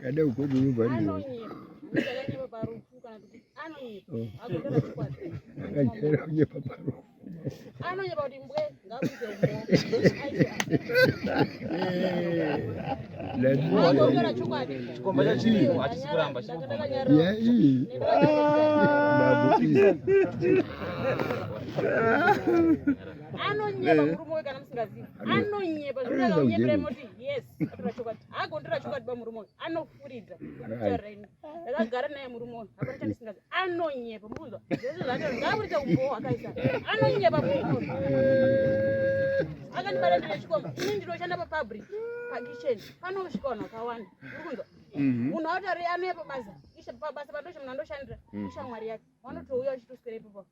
Kada ukobi unobva Akajaira kunyepa parufu. Anonyepa kuti mbwe ngabude umbo. Chikomba chachirimo hachisi kuramba chiri kubvuma. Yeah, iyi. Babu iyi. Anonyepa murume uyu kana musingazivi. Anonyepa zvinoda kunyepera moti yes atora chokwadi. Haagondora chokwadi ba murume uyu. Anofuridza. Kutaura ini. Ndakagara naye murume uyu. Hapana chandisingazivi. Anonyepa mukunzwa. Zvese zvaataura ngaaburitse umbowo akaisa. Anonyepa murume uyu. Akandibata ndine chikomba. Ini ndinoshanda pafabric pakitchen. Panosvika vanhu vakawanda. Uri kunzwa? Munhu autari anouya pabasa. Isha pabasa pandosha munhu andoshandira. Ishamwari yake. Vanotouya vachitoswera ipapo.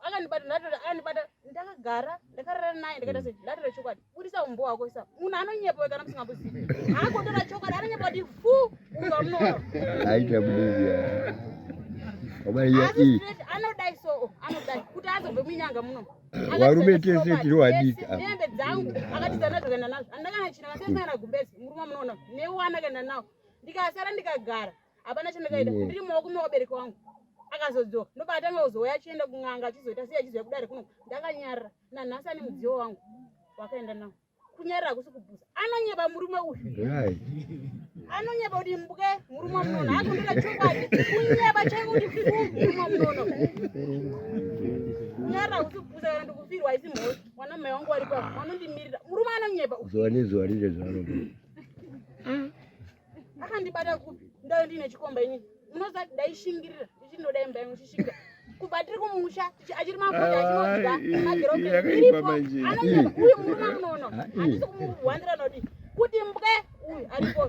Akandibata ndatora akandibata ndakagara ndakarara naye ndakaita sei ndatora chokwadi budisa umbo wako isa munhu anonyepa kana musingambozivi akotora chokwadi anonyepa kuti fu uyo amunoona Aita budizia. Wabariya asi iyi. straight anodai so anodai kuti azobve munyanga muno Varume tese tiri vadiki apa. hembe dzangu akatiza nazvo akaenda nazvo handina kana china masesana gumbezi murume amunoona newana akaenda nawo ndikasara ndikagara hapana chandakaita ndiri mumaoko mevabereki wangu akazodzoka ndobva atanga kuzouya achienda kun'anga achizoita sei achizouya kudare kuno ndakanyarara nanhasi ane mudziyo wangu wakaenda nawo kunyarara hakusi kupusa anonyepa murume uyu anonyepa kuti mbwe murume wamunoona akundira chokwadi kunyepa chaiko kuti fu murume wamunoona kunyarara hakusi kupusa kana ndikufirwa haisi mhosva wana mai wangu wari papo wanondimirira murume anonyepa uyu Zuva nezuva rine zvaro. Akandibata kupi? Ndave ndine chikomba inini. Munoziva kuti ndaishingirira ndichinoda imba yangu ndichishinga. Kubva tiri kumusha achiri mafuta achinodya magirofrendi iripo anonyepa uyu murume amunoona handisi kumuhwandira nodi kuti mbwe uyu aripo.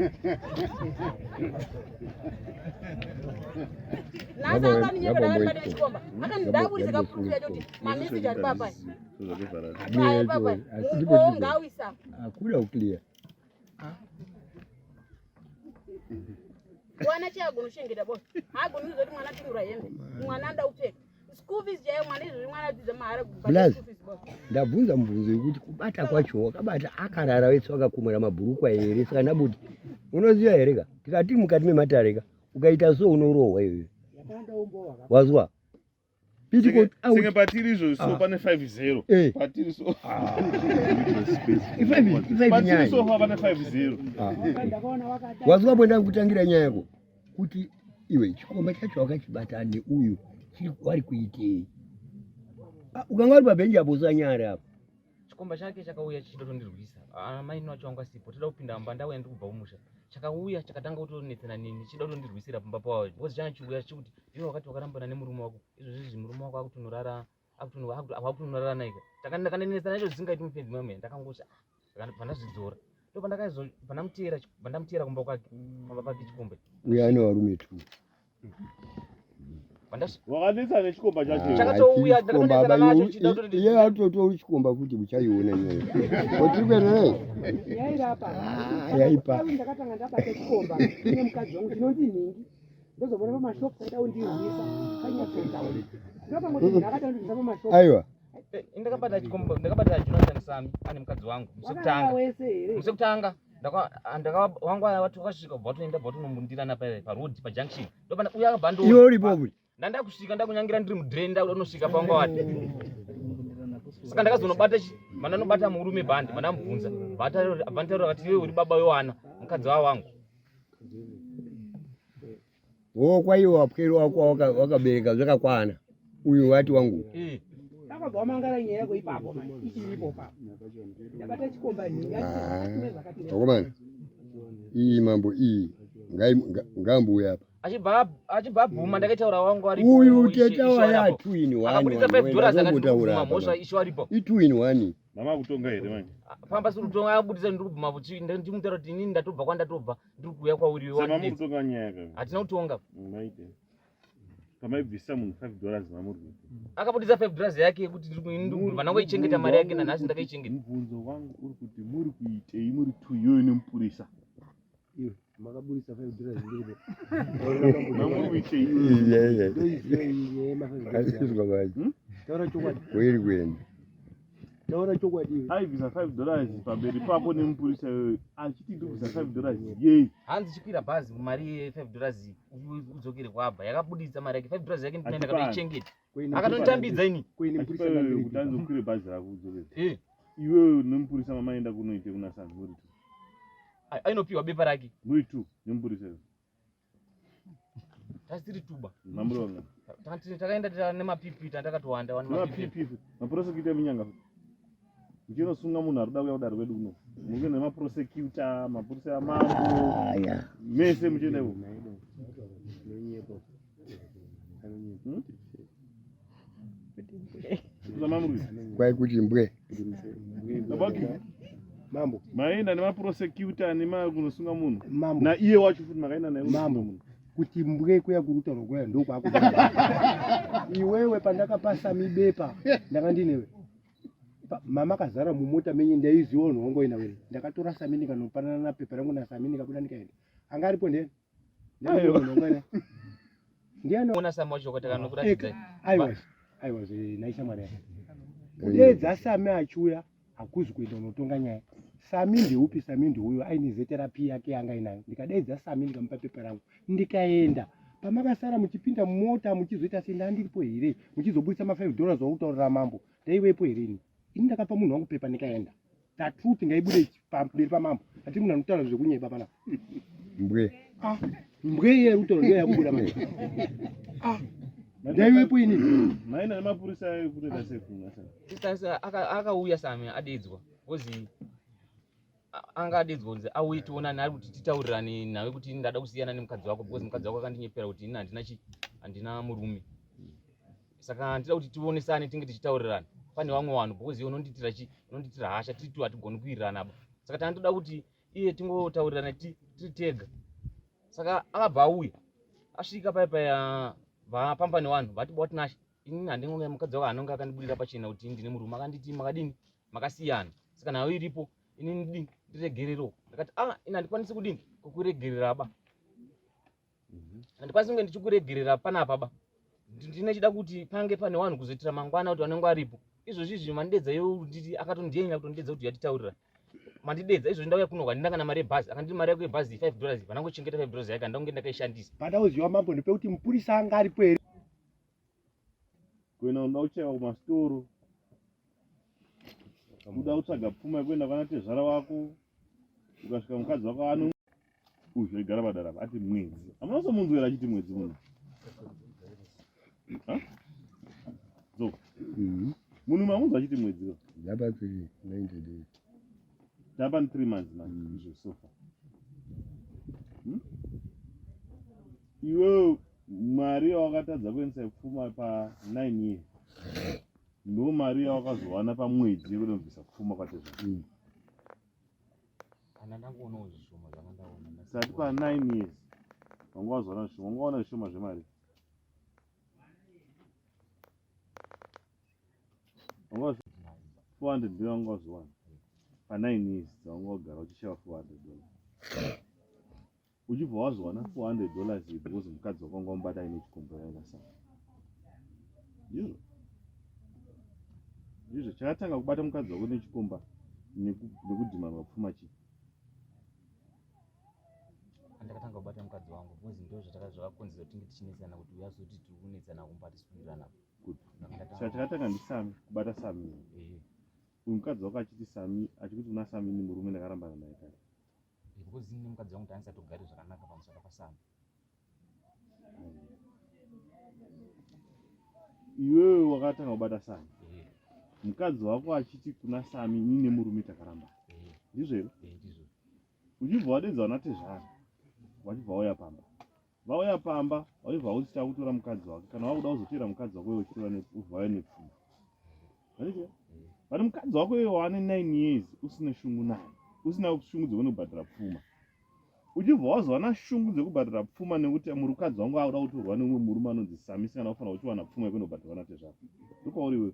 Nhasi akandinyepa ndakandibata nechikomba akandidaburisa kapurufu yacho kuti mameseji ari papa ari papa mumbowo ngawisa. Hakuna kuclear. Wana chaagona kuchengeta boy. Haagoni kuzoti mwana tumura hembe. Mwana anoda kupfeka. School fees chaiyo mwana izvozvi mwana adzidza mahara kubhadhara Blaz. school fees boy. Ndabvunza mubvunzo wekuti kubata kwacho wakabata akarara wese wakakumura mabhurukwa here saka ndabuti unoziva here ka tikati mukati mematare ka ukaita so unorohwa iyoyo wazwa Senge patiri izvo so ah. pane 5-0. Eh. Patiri so. Ah. Patiri so pane 5-0. Ah. Wazwa bwenda kutangira nyaya yako kuti iwe chikomba chacho wakachibata neuyu chiri wari kuitei? Ukanga uri pabhenji apo usanyare apo. Chikomba chake chakauya chichida kutondirwisa. Amai wacho wangu asipo. Toda kupinda mumba ndauya ndiri kubva kumusha. Chakauya chakatanga kutonetsana neni chichida kutondirwisira pamba pawo. Because changa chiuya chichikuti iwe wakati wakarambana nemurume wako. Izvozvi izvi murume wako akutonorara akutonorara naye. Takanetsana nacho zvisingaiti mufenzi mame. Ndakangoti ah, ndakabva ndazvidzora. Ndopandakazo pandamutera pandamutera kumba kwake pamba pake chikomba. Uya ane varume tu. Wakanetsa nechikomba chacho. Chakatouya ndakatonetsana nacho chida kutoti iye atotori chikomba futi uchaiona nyaya. Watiri kuenda naye? Yairapa. Ah, yaipa. Ndakatanga ndabata chikomba nemukadzi wangu chinonzi nhingi. Ndozobona pamashopu kaida kundirwisa. Kanyatsotaura. Ndakangoti ndakada kundirwisa pamashopu. Aiwa. Eh, ndakabata chikomba ndakabata Jonathan Sami ane mukadzi wangu musekutanga. Musekutanga ndaka wangu aya wati wakasvika kubva watoenda bva watonombundirana pa pa road pa junction. Ndopana uya akabva ndo. Iwe uripo kuti? Ndanda kusvika ndakunyangira ndiri mudrain ndakuda kunosvika pawanga wati. Saka ndakazonobata chi mandanobata murume bhandi mandamubvunza. Bvantaura vakati iwe uri baba wewana mukadzi wa wangu. Wo kwaiwa wapwere wako wakabereka zvakakwana. Uyu wati wangu. Eh. Ndakabva wamangara nyaya yako ipapo manje ichiripo papo. Ndabata chikomba nhingi. Ah, Vakomana. Iyi mambo iyi ngaambuya apa. Achibva achibva abvuma ndakaitaura wangu aripo. Uyu teta waya two in one. Akabudisa 5 dollars akati ndikubvuma mhosva ishe aripo. I two in one. Mama kutonga here manje? Pamba siri kutonga akabudisa ndiri kubvuma kuti ndimutaura kuti inini ndatobva kwandatobva ndiri kuuya kwauri iwe Saka wandinetsa. kutonga nyaya ka. Hatina kutonga. Maite. Pamaibvisa munhu 5 dollars mamuri kuita. Akabudisa 5 dollars yake yekuti ndiri kubvuma ndangoichengeta mari yake nanhasi ndakaichengeta. Mubvunzo wangu uri kuti muri kuitei muri two iyoyo nemupurisa. Iwe makaburisa 5 dollars ndiripo. Mamuri kuitei? Iye iye. Ndoiziva iyi nyaya yema 5 dollars. Asizwa manje. Taura chokwadi. Kweri kuenda. Taura chokwadi iwe. Aibvisa 5 dollars pamberi pako nemupurisa iyoyo achiti ndikubvisa 5 dollars yei. Hanzi chikwira bhazi mari ye 5 dollars udzokere kwabva yakabuditsa mari yake 5 dollars yake ndina ndakatoichengeta. Akatonditambidza ini. Achipa iyoyo kuti anzi ukwire bhazi rako udzokere. Eh. Iwewe nemupurisa mamaenda kunoite kuna Sanzi muri two. Ainopiwa bepa rake. Muri two nemupurisa iyoyo. Tasiri tuba. Mamuri Takaenda nemapipi tandakatowanda wani mapipi. Maprosecutor eminyanga. Muchinosunga munhu ari kuda kuuya kudare kwedu kuno. Muke nemaprosecutor, mapurisa amambo. Mese muchienda iko. Kwai kuti mbwe. Mambo. Maenda nemaprosecutor nemakunosunga munhu. Mambo. Na iye wacho futi makaenda naye Mambo. Kuti mbwe kuya kuri kutaurwa kuya ndokwaku. Iwewe pandakapa Sami bepa ndanga ndinewe. Mama akazara mumota menye ndaiziwa unhu wangu ina wene. Ndakatora Sami ndikanopanana na pepa rangu na Sami ndikabuda ndikaenda. Anga aripo ndiye. Ndiani? Ona Sami wacho wakati akanokuratidza. Aiwa. Aiwa naisha mwari yake. Kudeedza Sami achiuya hakuzi kuenda unotonga nyaya. Sami ndeupi? Sami ndeuyo aine zeterapi yake yanga inayo. Ndikadeedza Sami ndikamupa pepa rangu ndikaenda. Pamakasara muchipinda mumota muchizoita sei ndandiripo here? Muchizoburitsa ma 5 dollars wakutaurira mambo. Ndaivepo here ini? Ini ndakapa munhu wangu pepa ndikaenda. The truth ngaibude pamberi pamambo. Ati munhu anotaura zvekunyeba panapa. Mbwe. Ah, mbwe iye rutauro ndiyo yakubuda manje. Ah. Ndaivepo ini. Maina nemapurisa ayo kutoita sekunga sasa. Akauya Sami adedzwa because anga adedzwa kunzi auye tionane ari kuti titaurirane nawe kuti ndada kusiyana nemukadzi wako because mukadzi wako akandinyepera kuti ini handina chi handina murume. Saka ndida kuti tionesane tinge tichitaurirana pane vamwe vanhu because iwe unondiitira chi unondiitira hasha tiri tu hatigoni kuwirirana ba. Saka tandoda kuti iye tingotaurirana tiri tega. Saka akabva auya asvika paya paya vapamba nevanhu vati bwa Tinashe inini handingonge mukadzi wako anonge akandibudira pachena kuti ndine murume akanditi makadini makasiyana saka nhau iripo inini ndidini ndiregerero ndakati ah ini handikwanisi kudini kukuregerera ba handikwanisi kunge ndichikuregerera panapa ba ndine chida kuti pange pane vanhu kuzoitira mangwana kuti vanenge varipo izvozvi izvi mandidedza iwe nditi akatondiyenya kutondidedza kuti yatitaurira mandidedza izvozvi ndauya kuno handina kana mari yebhazi akanditi mari yako yebhazi 5 dollars vanangochengeta 5 dollars yake handina kunge ndakaishandisa Pandauziwa mambo ndepekuti mupurisa anga aripo here Kuenda unoda kuchaiwa kumasitoro kuda kutsvaga pfuma yekuenda kwana tezvara wako ukasvika mukadzi wako ano uyu aigara padara apa ati mwedzi amunosomunzwera achiti mwedzi munhu so munhu mamunzwa achiti mwedzi ka Yaba 3 90 days. Tapa 3 months man izvo so far. Iwewe mari yawakatadza kuendesa pfuma pa 9 years ndo mari yawakazowana pamwedzi yekutobvisa pfuma kwatezvara. Kana ndangoonawo zvishoma zvanga ndaona. Sati pa 9 years wanga wazowana zvishoma, wanga waona zvishoma zvemari. Wanga 400 ndiyo wanga wazowana pa 9 years dzawanga wagara uchishava 400 dollars. Uchibva wazowana 400 dollars iyi because mukadzi wako wanga wamubata aine chikombo yaina sa. Ndizvo. Ndizvo chakatanga kubata mukadzi wako nechikomba nekudhimanwa pfuma chii? Andakatanga kubata mukadzi wangu because ndo zvakakonzera kuti tinge tichinetsana kuti uya azoti tiri kunetsana kumba hatisi kuwirirana. Good. Saka chakatanga ndiSami kubata Sami. Uyu mukadzi wako achiti Sami achikuti kuna Sami ni murume ndakarambana naye kare. Because ini nemukadzi wangu tanisatogari zvakanaka pamusaka paSami. Iwewe wakatanga kubata Sami. Mukadzi wako achiti kuna Sami ini nemurume takarambana. Ndizvo here? Ndizvo. Uchibva wadedza vana tezvara vachibva vauya pamba. Vauya pamba vachibva vakuti takutora mukadzi wake kana wakuda kuzoteera mukadzi wako iwe uchitora ubva wauya nepfuma. Handiti? But mukadzi wako iwe waane 9 years usina shungu naye, usina shungu dzekunobhadhara pfuma. Uchibva wazowana shungu dzekubhadhara pfuma nekuti mukadzi wangu akuda kutorwa neumwe murume anonzi Sami saka unofanira kuchiwana pfuma yekunobhadhara vana tezvara. Ndokwauri iwewe.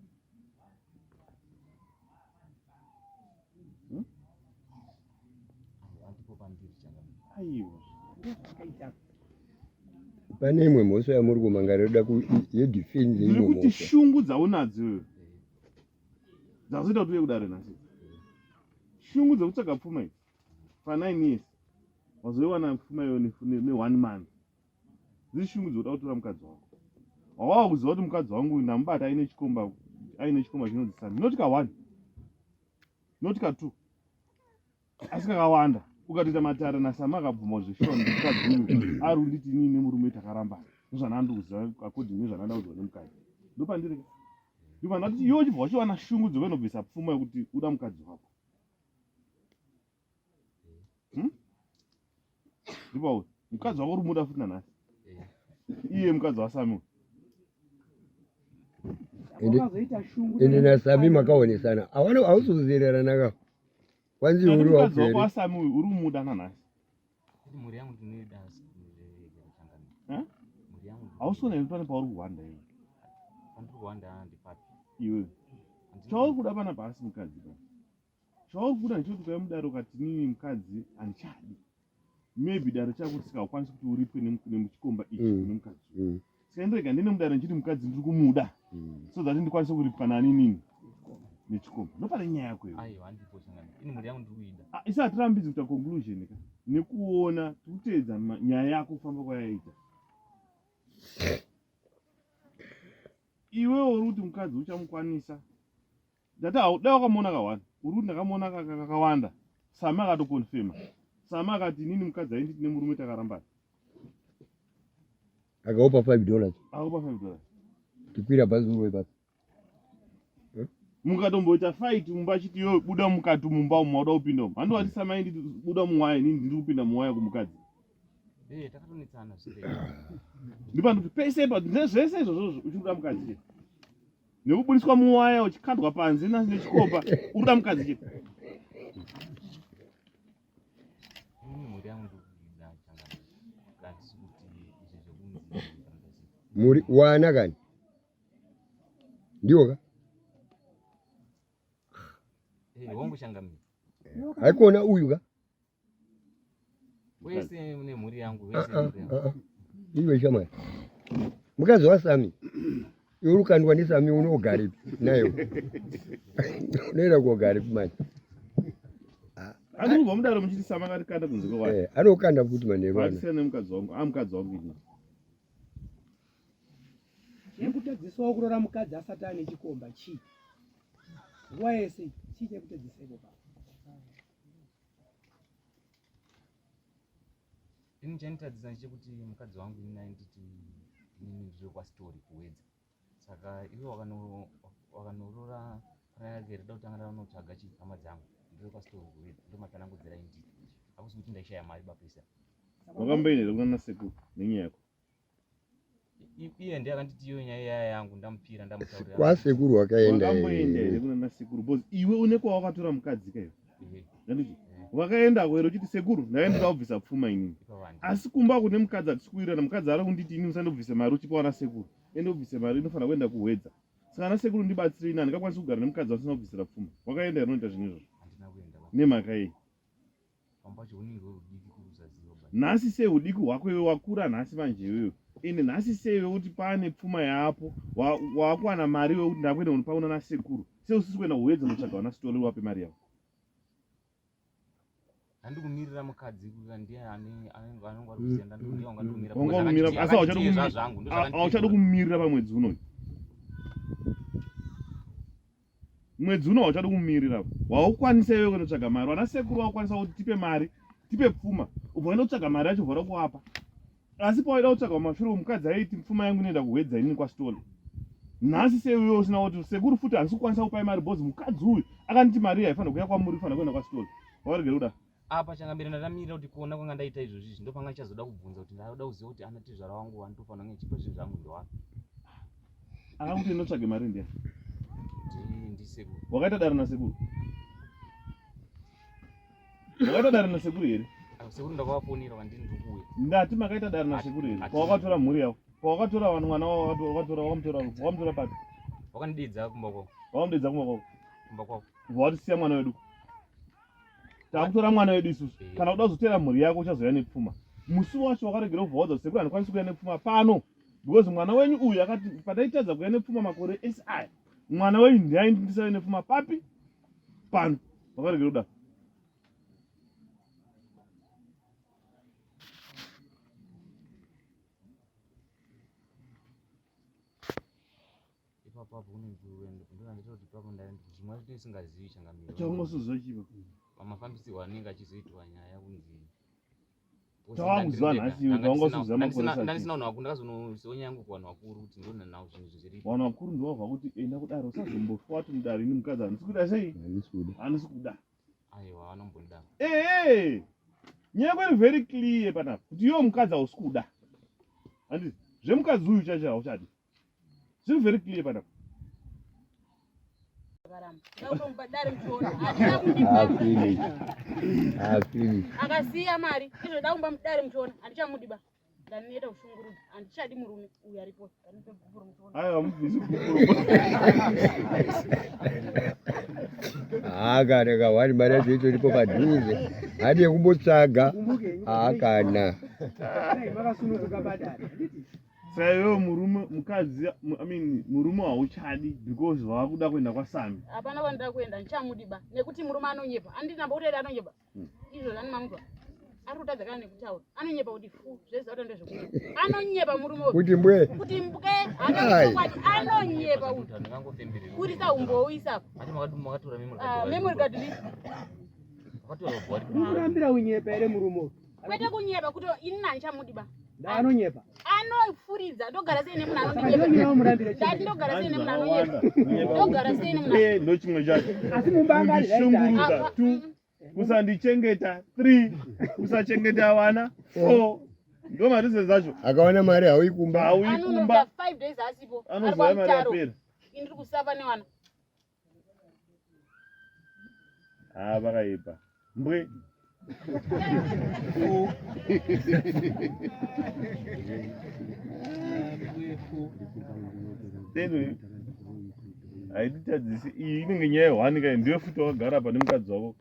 Aiwa. Pane imwe mhosva yamuri kumangara yoda yedefense Ndiri imwe kuti mhosva. shungu dzaunadzo iwewe. Dzazoita kuti uye kudare nhasi. Shungu dzekutsvaga pfuma idzi pa 9 years wazoiwana pfuma iyo ne 1 month. Dziri shungu dzekuda kutora mukadzi wako. Wawava kuziva kuti mukadzi wangu ndamubata aine chikomba aine chikomba chinonzi Sami. Not ka 1. Not ka 2. Asi kakawanda. Ukatoita matare naSami akabvuma zveshuwa mukadzi uyu ari kunditi inini nemurume takarambana. Ndozvanandikuziva according nezvanandaudzwa nemukadzi. Ndopandiri ka. Ndibva ndati iwe uchibva wachiwana shungu dzekuendobvisa pfuma yekuti uda mukadzi wako. Hmm? Ndipo mukadzi wako uri kumuda futi nanhasi. Iye mukadzi waSami. Ende naSami makaonesana. Awana hausuzererana ka. Kwanzi uri mukadzi wako waSami uyu uri kumuda nanhasi. Mhuri yangu ndinoida eh? Hausi kuona here pane pauri kuhwanda iwe? Pandiri kuhwanda ndipapi? Iwe. Chauri kuda panapa asi mukadzi pa. Chauri kuda ndechekuti ukauya mudare ukati nini mukadzi handichadi. Maybe dare chakuti saka haukwanisi kuti uripwe nemuchikomba ichi nemukadzi. Saka ndirega ndine mudare ndichiti mukadzi ndiri kumuda. So that ndikwanise kuripwa nani nini nechikomba. Ndopane nyaya yako iwe. Aiwa handipo changamire. Ini mhuri yangu ndiri kuida. Ah, isu hatirambidzi kuita conclusion ka nekuona tikuteedza nyaya yako kufamba kwayaita. Iwewe uri kuti mukadzi uchamukwanisa ndati dai wakamuona kahwani uri kuti ndakamuona kakawanda sami akatokonfema sami akati inini mukadzi ainditi nemurume takarambana akaupa 5 dollars akaupa 5 dollars tikwira bhazi urwe basi mukatomboita fight mumba achiti yo buda mukati mumba umu wauda kupinda umu handi wati samai nditi buda muwaya inini ndiri kupinda muwaya kumukadzi eh, takatonetsana ndipandoti pese pa zvese izvozvozvo uchikuda mukadzi chete nekubudiswa muwaya uchikandwa panze nechikomba urikuda mukadzi chete muri wana kani ndiwo ka haikona uyu ka wese nemhuri yangu wese ah, ah, ah, iwe shamwari mukadzi wasami iwe urikandwa nesami unogaripi nayo unoenda kogaripi manje anobva mudaro muchiti sami akatikanda kunze kwewani eh, anokanda futi manheru ano nemukadzi wangu a mukadzi wangu ini Chekutadzisawo kuroora mukadzi asati ane chikomba chii? Nguva yese chii chekutadzisa ipo pa? Ini chanitadzisa ndechekuti mukadzi wangu ini ainditi inini ndiri kwasitori kuwedza saka iwe wakanoroora panayake rida kutanga ndanotsvaga chi hama dzangu ndiri kwasitori kuwedza ndomatsanangudzira inditi hakusi kuti ndaishaya mari bapesa wakamboenda here kunana sekuru nenyaya yako iye ndiye akanditi iyo nyaya iya yangu ndamupira ndamutaurira kwasekuru wakaenda wakamboenda here kunana sekuru because iwe une kwawakatora mukadzi ka iwe handiti wakaendako here uchiti sekuru ndaenda kubvisa pfuma inini asi kumba kune mukadzi hatisi kuwirirana mukadzi ari kunditi ini usandobvise mari uchipa wana sekuru ende ubvise mari inofanira kuenda kuhwedza saka ana sekuru ndibatsire ini handingakwanisi kugara nemukadzi wasina kubvisira pfuma wakaenda here unoita zvinhu izvozvo nemhaka yei Nhasi sei hudiki hwako iwe wakura nhasi manje iwewe ende nhasi sei iwe kuti pane pfuma yaapo wakuwana mari iwe kuti ndakuenda kunopa kuna nasekuru sei usisi kuenda kuhwedza kunotsvaga vana sitole wape mari yavo handikumirira mukadzi ndiye anenge ari kuziva ndiye wangandikumira asi hauchadi kumirira pamwedzi unoyu Mwedzi uno hauchadi kumirira waukwanisa iwe kunotsvaga mari vana sekuru vakukwanisa kuti tipe mari tipe pfuma ubva waenda kutsvaga mari yacho vada kuapa asi pawaida kutsvaga kumashure mukadzi aiti pfuma yangu inoenda kuhwedza inini kwasitole nhasi sei uyo usina kuti sekuru futi handisi kukwanisa kupai mari bhozi mukadzi uyu akanditi mari haifanira kuuya kwamuri ifanira kuenda kwasitole waregere kuda apa changamire ndamirira kuti kuona kwanga ndaita izvozvi izvi ndopanga ndichazoda kubvunza kuti ndakuda kuziva kuti ana tezvara wangu vanotofanira kunge chipa zvinhu zvangu ndowapi akakuti inotsvage mari ndiya ndisekuru wakaita dare nasekuru wakaita dare nasekuru here ah, sekuru ndakavafonera vandini ndikuuya ndati makaita dare nasekuru here pawakatora mhuri yako pawakatora vanhu mwana wavo wakatora wakamutora wakamutora papi wakandidedza kumba kwako wakamudedza kumba kwako kumba kwako watisiya mwana wedu takutora mwana wedu isusu eh. kana kuda kuzotera mhuri yako uchazouya nepfuma musi wacho wakaregera kubva waudza sekuru handikwanisi kuuya nepfuma pano because mwana wenyu uyu akati pandaitadza kuuya nepfuma makore ese aya Mwana wenyu ndiye ndisave nepfuma papi pano. Vakaregera kudaro. Ipapo apo unonzi ipapo zvimwe zvacho tisingazivi changamire. Chaungosuziva chipo. Pamafambisirwo anenge achizoitwa nyaya kunzi Tawakuziva nhasi iwe tawangosuziva makore sati. Ndandisina vanhu vakuru ndakazonoziva nyaya yangu kuvanhu vakuru kuti ndona nhau zvinhu zviripo. Vanhu vakuru ndovabva kuti enda kudaro usazombofa wati mudare ini mukadzi handisi kuda sei? Handisi kuda. Handisi kuda. Aiwa vanombondida. Ehe. Nyaya yako iri very clear panapa kuti iwe mukadzi hausi kuda. Handiti zvemukadzi uyu chacho hauchadi. Zviri very clear panapa. Akasiya mari izvo da kumba mudare muchiona handichamudi ba ndaneta kushungurudzwa handichadi murume uyu aripo ndanipe gupuro muchiona. Aiwa mubvisi gupuro. Haa kana kawani mari yacho itoripo padhuze hadi yekumbotsvaga haa kana. Makasununguka padare handiti? Saka iwewe murume mukadzi I mean murume hauchadi because wakuda kuenda kwaSami. Hapana kwandida kuenda ndichamudi ba nekuti murume anonyepa. Andina kuti anonyepa. Izvo zvani mamunzwa. Ari kutadza kana nekutaura. Anonyepa kuti fu zvese zvauta ndezvekunyepa. Anonyepa murume uyu. Kuti mbwe. Kuti mbwe. Hana anonyepa uyu. Kurisa umbo uisa apa. Ati makatora memory card. Ah, memory card ripi? Makatora bwari. Kurambira unyepa here murume uyu? Kwete kunyeba kuti ini handichamudi ba. Anonyepa. Anofuridza ndogara sei nemunhu anondinyepa. Ndati ndogara sei nemunhu anonyepa. Ndogara sei nemunhu. Eh ndo chimwe chacho. Asi mumba anga ari Kundishungurudza 2 kusandichengeta 3 kusachengeta vana 4 ndo mareasons acho. Akawana mari hauyi kumba. Hauyi kumba. 5 days asipo. Anozouya mari yapera. Ini ndiri kusafa newana. Ah, vakaipa. Mbwe. Anyway, haititadzisi iyi inenge nyaya yehwani kai ndiwe futi wakagara pane mukadzi wako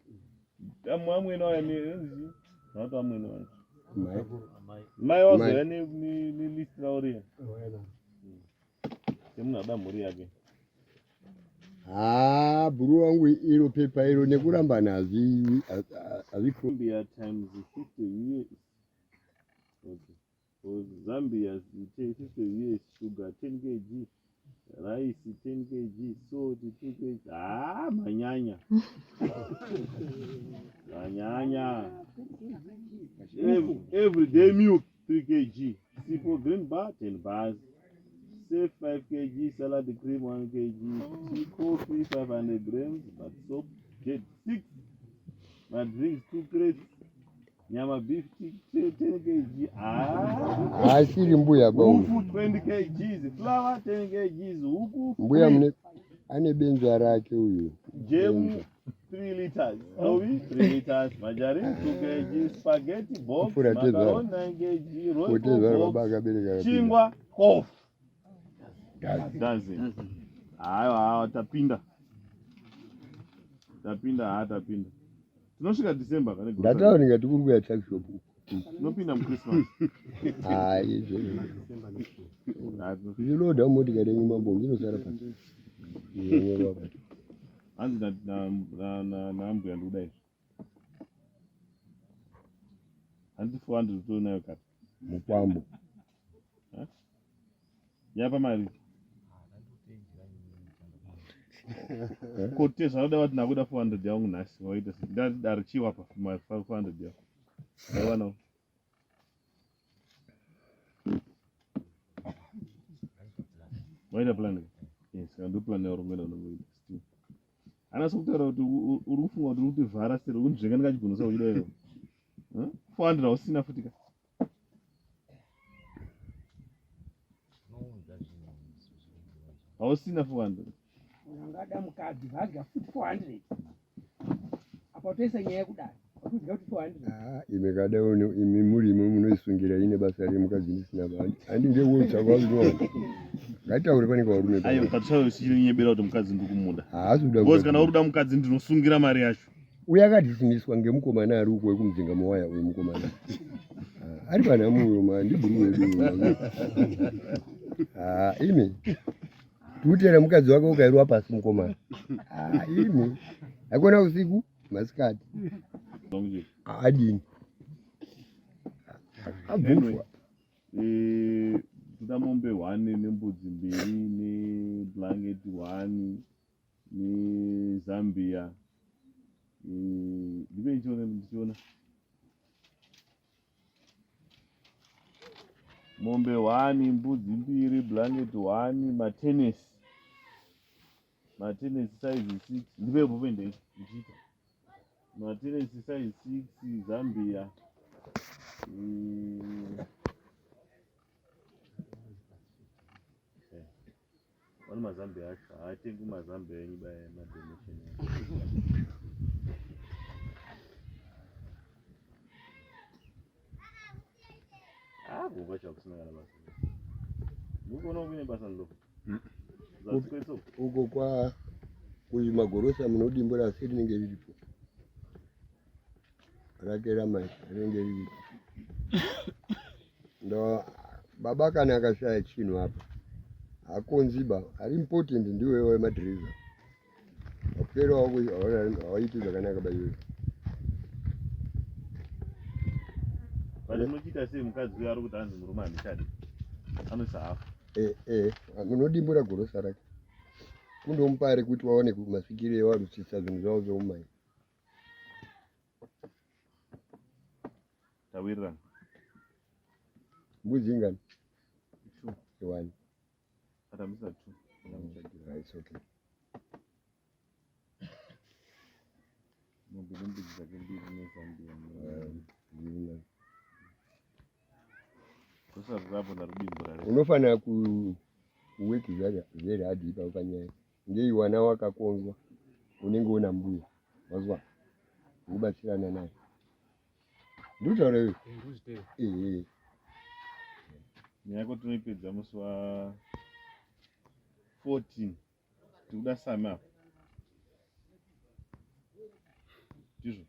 amwe amwene waya nati amwene waya mai wazouya nelist ravo riya semunhu ada mhuri yake Haa bhuru wangu iro pepa iro nekurambana hazvi Zambia times 50 US. Okay. For Zambia 50 US sugar 10 kg, rice 10 kg, salt 2 kg. Ah, manyanya. Manyanya. Every, every day milk 3 kg. Sipo green bar 10 bars. Safe 5 kg, salad cream 1 kg, tea coffee 500 grams, but soap get 6, madrinks 2 crates, nyama beef 10 kg, ah, Haasiri mbuya ba uyu. huku 20 kg, flour 10 kg, huku Mbuya mune ane benza rake uyu. jam 3 liters, dovi 3 liters, margarine 2 kg, spaghetti box, Kupfuura tezvara. macaroni 9 kg, royco Kotezvara baba box, akabereka akapinda. chingwa 12 dozen. Haiwa, haiwa, tapinda. Tapinda, haa tapinda. Tinosvika December kane grocery. Ndataura ndikati kuri kuya tuck shop. Tinopinda muChristmas. Hayi izvo. Haa, tinosvika. Zviloda motikari yenyu mambo ndinosara pasi. Nyoro apa. Hanzi na na na na naambuya ndikuda izvi. Hanzi 400 utonayo kare. Mukwambo. Yapa mari. Kote zvauda vati ndakuda 400 yangu nhasi waita sei? Ndati dare chiwapa 400 yako. Ndaiwanawo. Waita plan? Yes, saka ndo plan yauri kungoenda unongoita still. Ana sokutaura kuti uri kufunga kuti uri kutivhara still uri kunzvenga ndikachigonosa uchida iwe. 400 hausina futi ka. Hausina 400. Angada mukadzi vadya futi 400. Apa toisa nyaya yekudai. Wakudya kuti 400. Ah, imi kada imi muri imi munoisungira ine basa remukadzi ndisina ba. Handi ndewotsvaka wazvinowana. Ngataure panenge varume. Ayo patichayo chinyebera kuti mukadzi ndikumuda. Haasi kuda. Because kana uri kuda mukadzi ndinosungira mari yacho. Uyo akadismiswa ngemukomana ari uko wekumudzinga muwaya uyu mukomana. Ah, ari panhamu uyo ma ndibhuru wedu uyo. Ah, imi. Tutera mukadzi wako ukairwa pasi mukomana. Ah, imi. Hakuna usiku masikati. Adini. Abvutwa. Eh, toda mombe one nembudzi mbiri neblanket one nezambia. Eh, ndipe ndichiona ndichiona. Mombe one, mbudzi mbiri, blanket one, matenesi. Matenesi size 6. Ndipe bhupe ndichiita. Matenesi size 6 Zambia. Vano mazambia acho haatengi mazambia enyu baya madonation. Ah, kuba chakusina kana basa. Mukuona kuine basa ndo. Uko kwa kuzvimagorosa munodimbura asi rinenge riripo. Rake ramai rinenge riripo. Ndo baba kana akashaya chinhu apa hakonzi ba ari important ndiwe wemadhirivha. Vapwere wako hawaiti zvakanaka ba iwewe. But munochiita sei mukadzi uyo ari kuti hanzi murume handichadi anoisa hafu. Eh eh munodimbura gorosa rake. Kundomupa ari kuti waone masvikiro ewarutsisa zvinhu zvavo zveumai. Tawirirana. Mbudzi ingani? Two. One. Atambisa two. It's okay. Mombe nembudzi dzake mbiri nezambia. Unofanira kuweki very hard ipapo panyaya ngei wana wakakonzwa unenge una mbuya wazwa kubatsirana naye ndikutaura iwe ehe nyaya yako tinoipedza musi wa 14 tikuda sami apa ndizvo.